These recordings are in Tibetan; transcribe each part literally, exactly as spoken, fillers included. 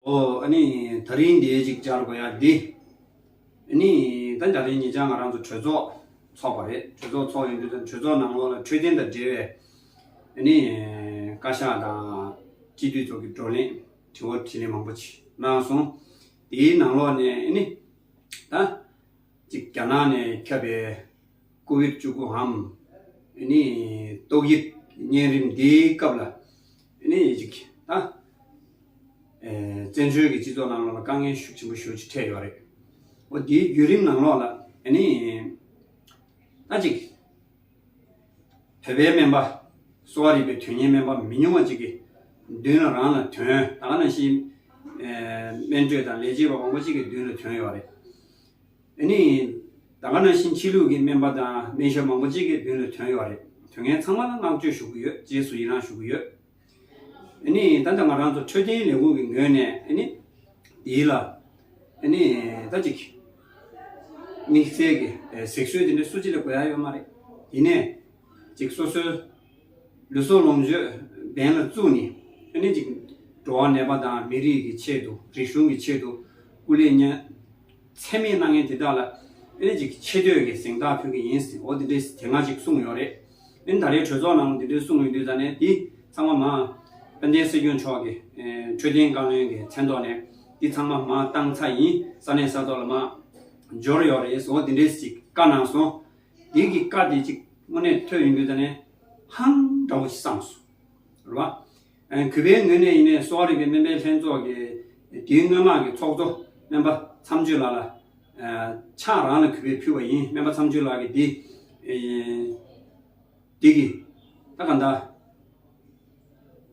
ཨོ་ཨ་ནི་ད་རིང་འདིའི་ཅིག་སྦྱར་དགོས་ཡ་འདི། ཨ་ནི་ད་ད་རིང་ཉེ་ཆར་ང་རང་ཚོ་གྲོས་ཚོགས་ཚོགས་པ་རེད། གྲོས་ཚོགས་ཚོགས་ཡོང་དུས་ད་གྲོས་ཚོགས་ནང་ལོགས་ལ་འཕྲོད་བསྟེན་དང་འབྲེལ་བའི་ཨ་ནི་བཀའ་ཤག་དང་སྤྱི་འཐུས་ཚོ་གི་བགྲོ་གླེང་དྲི་བ་དྲིས་ལན་མང་པོ་ཅིག་གནང་སོང་། དེའི་ནང་ལོགས་ནས་ཨ་ནི་ད་ཅིག་རྒྱ་ནག་ནས་ཁྱབ་པའི་ཀོ་བིད་བཅུ་དགུའམ་ཨ་ནི་ཏོག་དབྱིབས་གཉན་རིམས་འདིའི་སྐབས་ལ་ཨ་ནི་ཅིག་ད་ཨེ་བཙན་བྱོལ་གྱི་སྤྱི་ཚོགས་ནང་ལོགས་ལ་དཀའ་ངལ་ཤུགས་ཆེན་པོ་ཞེ་པོ་ཅིག་འཕྲད་ཡོད་རེད། འོ་དེའི་བརྒྱུད་རིམ་ནང་ལོགས་ལ་ཨ་ནི་ད་ཅིག་བོད་པའི་སྨན་པ་གསོ་བ་རིག་པའི་དོན་གཉེར་སྨན་པ་མི་ཉུང་བ་ཅིག་གི་མདུན་ལ་རང་ལ་ཐོན། ད་ག་ནང་བཞིན་ཨེ་སྨན་སྤྲོད་དང་ལས་བྱེད་པ་མང་པོ་ཅིག་གི་མདུན་ལ་ཐོན་ཡོད་རེད། ཨ་ནི་ད་ག་ནང་བཞིན་ཕྱི་ལུགས་ཀྱི་སྨན་པ་དང་སྨན་ཞབས་མང་པོ་ཅིག་གི་མདུན་ལ་ཐོན་ཡོད་རེད། དོན་ངན་ཚང་མ་ལ་བསྔགས་བརྗོད་ཞུ་གི་ཡོད། རྗེས་སུ་ཡི་རང་ཞུ་གི་ཡོད། ཨ་ནི་ད་ལྟ་ང་རང་ཚོ་འཕྲོད་བསྟེན་ལས་ཁུངས་ཀྱི་ངོས་ནས་ཨ་ནི་དེའི་ལ་ཨ་ནི་ད་ཅིག་དམིགས་བསལ་གྱི་ཨེ་གཟིགས་གསོལ་དེ་འདྲ་སུ་གཅིག་ལ་དགོས་ཡ་ཡོད་མ་རེད། ཡིན་ནའི་ཅིག་སོ་སོའི་ལུས་སྲོག་ལོངས་སྤྱོད་འབེན་ལ་བཙུགས་ནས་ཨ་ནི་ཅིག་འགྲོ་བ་ནད་པ་དང་མི་རིགས་ཀྱི་ཆེད་དུ་རིག་གཞུང་གི་ཆེད་དུ་སྐུ་ལས་ཉག་ཚད་མེད་གནང་མཁན་དེ་དག་ལ་ཨ་ནི་ཅིག་ཆེ་བསྟོད་ཀྱི་གཟེངས་རྟགས་ཕུལ་གྱི་ཡིན་ཟེར། འོ་དེ་འདྲས་དེ་སྔ་ཅིག་གསུངས་ཡོད་རེད། ཨ་ནི་ད་རེས་གྲོས་ཚོགས་ནང་དེ་འདྲས་གསུངས་ཡོད་དུས་ད་ནས་དེ་ཚང་མ་མ་དཔལ་ལྡན་སྲིད་སྐྱོང་མཆོག་གི་ཨེ་འཕྲོད་བསྟེན་བཀའ་བློན་གྱི་མཚན་ཐོག་ནས་དེ་ཚང་མ་མ་བཏང་ཚར་ཡིན། ས་གནས་ས་ཐོག་ལ་མ་འབྱོར་ཡོད་རེད་ཟེར། འོ་དེ་འདྲས་ཅིག་བཀའ་གནང་སོང་། དེ་གི་བཀའ་དེ་ཅིག་དངོས་གནས་ཐོས་ཡོང་དུས་ད་ནས་ཧང་འདྲ་བོ་ཞིག་བསམ་སོང་། རེད་བ། ཨ་གུས་པའི་ངོས་ནས་ཡིན་ནའི་གསོ་བ་རིག་པའི་སྨན་པའི་ལྷན་ཚོགས་ཀྱི་དུས་སྔོན་མ་གི་ཚོགས་གཙོ་སྨན་པ་མཚམས་གཅོད་ལགས་ལ་ཨ་ཕྱག་རང་ལ་གུས་པས་ཕུལ་བ་ཡིན། སྨན་པ་མཚམས་གཅོད་ལགས་ཀྱིས་འདི་ཨེ་འདི་གི་ད་ག་འདྲ་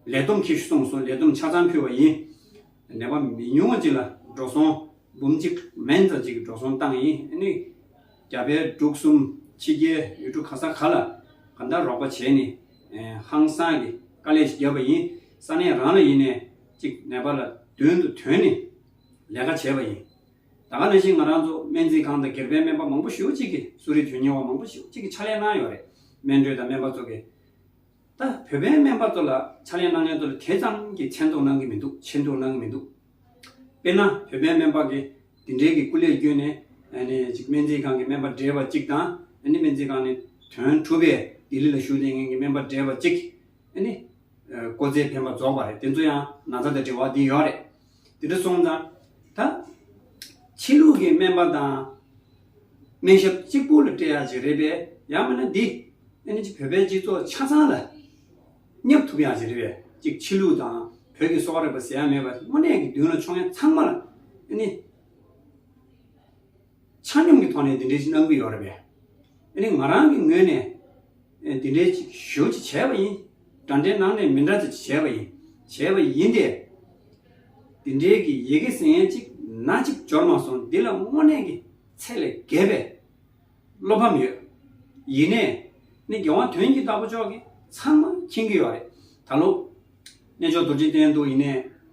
ལས་བསྡོམས་ཁྱེར་ཤོག་གསུངས་སོང་། ལས་བསྡོམས་ཆ་ཚང་ཕུལ་བ་ཡིན། ནད་པ་མི་ཉུང་བ་ཅིག་ལ་འགྲོ་སོང་འབུམ་གཅིག་མན་ཙམ་ཅིག་གི་འགྲོ་སོང་བཏང་ཡིན། ཨ་ནི་རྒྱ་བལ་འབྲུག་གསུམ་ཕྱི་རྒྱལ་ཡུལ་གྲུ་ག་ས་ག་ལ་ག་འདྲ་རོགས་པ་བྱས་ནས་ཨེ་ཧང་སང་གི་དཀའ་ལས་ཤིག་བརྒྱབ་པ་ཡིན། ས་གནས་རང་ལ་ཡིན་ནས་ཅིག་ནད་པ་ལ་མདུན་དུ་ཐོན་ནས་ལས་ཀ་བྱས་པ་ཡིན། ད་ག་ནང་བཞིན་ང་རང་ཚོ་སྨན་རྩིས་ཁང་དང་སྒེར་པའི་སྨན་པ་མང་པོ་ཞེ་པོ་ཅིག་གིས་གསོ་རིག་དོན་གཉེར་བ་མང་པོ་ཞེ་པོ་ཅིག་གིས་ཕྱག་ལས་གནང་ཡོད་རེད། སྨན་སྤྲོད་དང་སྨན་པ་ཚོ་གིས། ད་བོད་པའི་སྨན་པ་ཚོ་ལ་ཕྱག་ལས་གནང་མཁན་ཚོ་ལ་དེ་ཙམ་གྱི་མཚན་གཏོང་གནང་གི་མི་འདུག་མཆན་འདོགས་གནང་གི་མི་འདུག་དཔེར་ན་བོད་པའི་སྨན་པ་གིས་འདི་འདྲའི་གི་སྐུ་ལས་བསྐྱོན་ནས་ཨ་ནི་ཅིག་སྨན་རྩིས་ཁང་གི་སྨན་པ་བགྲེས་པ་གཅིག་དང་། ཨ་ནི་སྨན་རྩིས་ཁང་ནས་དོན་གྲུབ་པའི་ལྡི་ལི་ལ་བཞུགས་བསྡད་མཁན་གྱི་སྨན་པ་བགྲེས་པ་གཅིག་ཨ་ནི་ཨ་སྐུ་ཚེ་འཕེན་པ་རྫོགས་པ་རེད། དེ་ཚོ་ཡང་ན་ཚ་དང་འབྲེལ་བ་འདི་ཡོད་རེད། དེ་འདྲ་སོང་ཙང་ད་ཕྱི་ལུགས་ཀྱི་སྨན་པ་དང་སྨན་ཞབས་གཅིག་པུ་ལ་སྤྲད་ཡག་ཅིག་རེད་པས། ཡང་མིན་ན་འདི་ཨ་ནི་ཅིག་བོད་པའི་སྤྱི་ཚོགས་ཆ་ཚང་ལ་བསྙབ་ཐུབ་ཡག་ཅིག་རེད་པས། ཅིག་ཕྱི་ལུགས་དང་བོད་ཀྱི་གསོ་བ་རིག་པ་ཟེར་ཡག་མེད་པ་དངོས་གནས་ཀྱི་མདུན་ལ་མཆོང་མཁན་ཚང་མ་ལ་ཨ་ནི་ཆ་སྙོམས་ཀྱི་ཐོག་ནས་འདི་འདྲའི་ཞིག་གནང་གི་ཡོད་རེད་པས། ཨ་ནི་ང་རང་གི་ངོས་ནས་ཨེ་འདི་འདྲའི་ཅིག་ཞུ་ཅིག་བྱས་པ་ཡིན། འདྲ་འདྲའི་ནང་ནས་མི་འདྲ་ཅིག་བྱས་པ་ཡིན། བྱས་པ་ཡིན་ཏེ། འདི་འདྲའི་གི་ཡི་གེ་ཟེར་མཁན་ཅིག་ན་ཅིག་འབྱོར་མ་སོང་། འདི་ལ་དངོས་གནས་ཀྱི་ཚད་ལས་བརྒལ་བའི་བློ་ཕམ་ཡོད། ཡིན་ནའི་ནི་རྒྱལ་དབང་དོན་གྱི་བདག་པོ་མཆོག་གིས་ཚང་མ་མཁྱེན་གྱི་ཡོད་རེད། ད་ལོ་གནས་མཆོག་རྡོ་རྗེ་གདན་དུ་ཡིན་ནའི་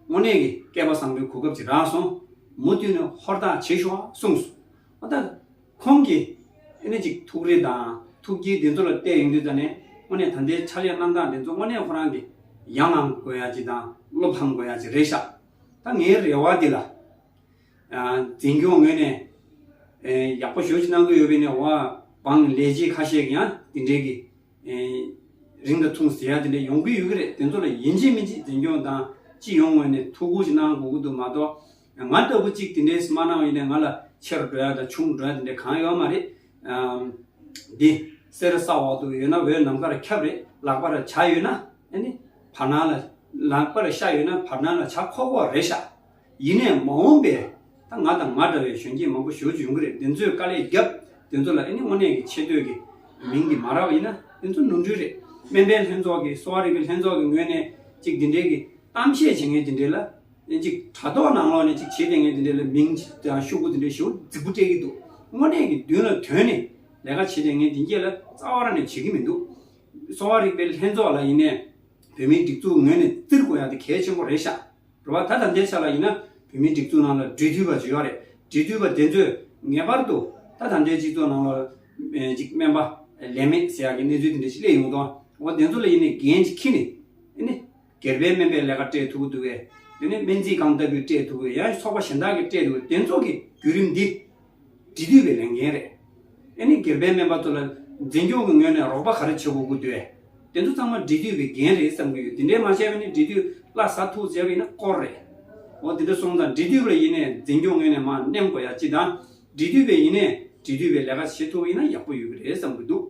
དངོས་གནས་ཀྱི་བསྐལ་པ་བཟང་པོའི་གོ་སྐབས་ཅིག་རག་སོང་། མུ་མཐུད་ནས་ཧུར་ཐག་བྱེད་ཤོག་གསུངས་སོང་། ཨ་ད་ཁོང་གིས་ཨ་ནི་ཅིག་ཐུགས་རེ་དང་ཐུགས་བསྐྱེད་འདི་ཚོ་ལ་བལྟས་ཡོང་དུས་ད་ནས་དངོས་གནས་ད་ལྟའི་ཕྱག་ལས་གནང་སྟངས་འདི་ཚོ་དངོས་གནས་ཁོ་རང་གིས་ཡ་ང་དགོས་ཡ་ཅིག་དང་བློ་ཕམ་དགོས་ཡ་ཅིག་རེད་ཤག་ད་ངའི་རེ་བ་འདི་ལ། ཨ་འཛིན་སྐྱོང་ངོས་ནས་ཨེ་ཡག་པོ་ཞེ་པོ་ཅིག་གནང་གི་ཡོད་པས་ནས། འོ་འབངས་ལས་བྱེད་ཁ་ཤས་ཀྱིས་ཡང་འདི་འདྲའི་གི་ཨེ་རིང་དང་ཐུང་ཟེར་ཡ་དེ་འདྲ་ཡོང་གི་ཡོད་ཀྱི་རེད། དེ་ཚོ་ལ་ཡིན་གཅིག་མིན་གཅིག་འཛིན་སྐྱོང་དང་སྤྱི་ཡོངས་ངོས་ནས་ཐུགས་ཁུར་ཅིག་གནང་དགོས་ཀྱི་འདུག་མ་གཏོགས་ང་ལྟ་བུ་གཅིག་དེ་འདྲའི་མ་གནང་བ་ཡིན་ན་ང་ལ་ཆེ་རུ་འགྲོ་ཡ་དང་ཆུང་རུ་འགྲོ་ཡ་དེ་འདྲ་གང་ཡོད་མ་རེད། ཨམ། འདི་གསེར་ས་འོག་ཏུ་ཡོད་ན་འོད་ནམ་མཁར་ཁྱབ་རེད། ལག་པར་བྱ་ཡོད་ན་ཨ་ནི་བར་སྣང་ལ། ལག་པར་ཤ་ཡོད་ན་བར་སྣང་ལ་བྱ་ཁོག་ཁོག་རེད་ཤག་ཡིན་ནའི་མ་འོངས་པའི་ད་ང་དང་ང་འདྲ་བའི་གཞོན་སྐྱེས་མང་པོ་ཞེ་པོ་ཅིག་ཡོང་གི་རེད། དེ་ཚོས་དཀའ་ལས་བརྒྱབ། དེ་ཚོ་ལ་ཨ་ནི་དངོས་གནས་ཀྱི་ཆེ་བསྟོད་ཀྱི་མིང་འདི་མ་རག་པ་ཡིན་ན་དེ་ཚོ་ནོར་འཁྲུལ་རེད། སྨན་པའི་ལྷན་ཚོགས་ཀྱི་གསོ་བ་རིག་པའི་ལྷན་ཚོགས་ཀྱི་ངོས་ནས་ཅིག་འདི་འདྲའི་གི་གཏམ་བཤད་བྱེད་མཁན་དེ་འདྲའི་ལ་ཨ་ཅིག་དྲ་ཐོག་ནང་ལོགས་ནས་ཅིག་བྱེད་བསྡད་མཁན་དེ་འདྲའི་ལ་མིང་དང་ཤོག་གུ་དེ་འདྲའི་ཞེ་པོ་རྫིག་པོ་སྤྲད་ཀྱི་འདུག་དངོས་གནས་ཀྱི་མདུན་ལ་ཐོན་ནས་ལས་ཀ་བྱེད་བསྡད་མཁན་དེ་འདྲའི་ལ་རྩ་བ་རང་ནས་བྱེད་ཀྱི་མི་འདུག་གསོ་བ་རིག་པའི་ལྷན་ཚོགས་ལ་ཡིན་ནའི་བོད་མིའི་སྒྲིག་འཛུགས་ངོས་ནས་བཙིར་དགོས་ཡ་དེ་གལ་ཆེན་པོ་རེད་ཤག་རེད་བ། ད་ད་ལྟའི་ཆ་ལ་ཡིན་ན་བོད་མིའི་སྒྲིག་འཛུགས་ནང་ལ་འབྲེལ་མཐུད་པ་ཅིག་ཡོད་རེད། འབྲེལ་མཐུད་པ་དེ་ཚོས་ངེས་པར་དུ་ད་ད་ལྟའི་སྤྱི་ཚོགས་ནང་ལ་ཨེ་ཅིག་སྨན་པ་ལས་མེད་ཟེར་ཡག་གི་གནས་ཚུལ་དེ་འདྲ་ཞིག་སླེབས་ཡོང་དུས། འོ་དེ་ཚོ་ལ་ཡིན་ནའི་འགན་ཅིག་འཁྱེར་ནས་ཨེ་ནི་སྒེར་པའི་སྨན་པའི་ལས་ཀ་སྤྲད་ཐུབ་ཀྱི་འདུག་གས། དེ་ནས་སྨན་རྩིས་ཁང་ལྟ་བུའི་སྤྲད་ཐུབ་ཀྱི། ཡང་ཚོགས་པ་གཞན་དག་གིས་སྤྲད་ཐུབ་ཀྱི། དེ་ཚོ་གི་བརྒྱུད་རིམ་འདི་འབྲེལ་མཐུད་པའི་ལས་འགན་རེད། ཨ་ནི་སྒེར་པའི་སྨན་པ་ཚོ་ལ་འཛིན་སྐྱོང་གི་ངོས་ནས་རོགས་པ་ག་རེ་བྱེད་དགོས་ཀྱི་འདུག་དེ་ཚོ་ཚང་མ་འབྲེལ་མཐུད་པའི་འགན་རེད་བསམ་གྱི་ཡོད། དེ་འདྲའི་མ་བྱས་པ་ནི་འབྲེལ་མཐུད་ལ་ཟ་ཐུག་བྱས་པ་ཡིན་ན་སྐོར་རེད། འོ་དེ་འདྲ་སོང་ཙང་འབྲེལ་མཐུད་པ་ཡིན་ནའི་འཛིན་སྐྱོང་ངོས་ནས་མར་མནན་དགོས་ཡ་གཅིག་དང་། འབྲེལ་མཐུད་པ་ཡིན་ནའི་འབྲེལ་མཐུད་པའི་ལས་ཀ་བྱེད་ཐུབ་པ་ཡིན་ན་ཡག་པོ་ཡོད་ཀྱི་རེད་བསམ་གྱི་འདུག་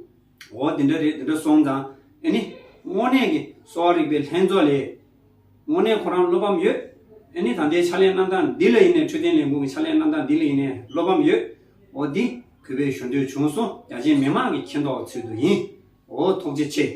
འོ་དེ་འདྲ་རེད། དེ་འདྲ་སོང་ཙང་ཨ་ནི་དངོས་གནས་ཀྱི་གསོ་བ་རིག་པའི་ལྷན་ཚོགས་ལས་དངོས་གནས་ཁོ་རང་བློ་ཕམ་ཡོད། ཨ་ནི་ད་ལྟའི་ཕྱག་ལས་གནང་སྟངས་འདི་ལ་ཡིན་ནའི་འཕྲོད་བསྟེན་ལས་ཁུངས་ཀྱི་ཕྱག་ལས་གནང་སྟངས་འདི་ལ་ཡིན་ནའི་བློ་ཕམ་ཡོད། འོ་འདི་གུས་པས་ཞུ་འདོད་བྱུང་སོང་། རྒྱ་ཆེའི་མི་མང་གི་མཁྱེན་རྟོགས་ཆེད་དུ་ཡིན། འོ་ཐུགས་རྗེ་ཆེ།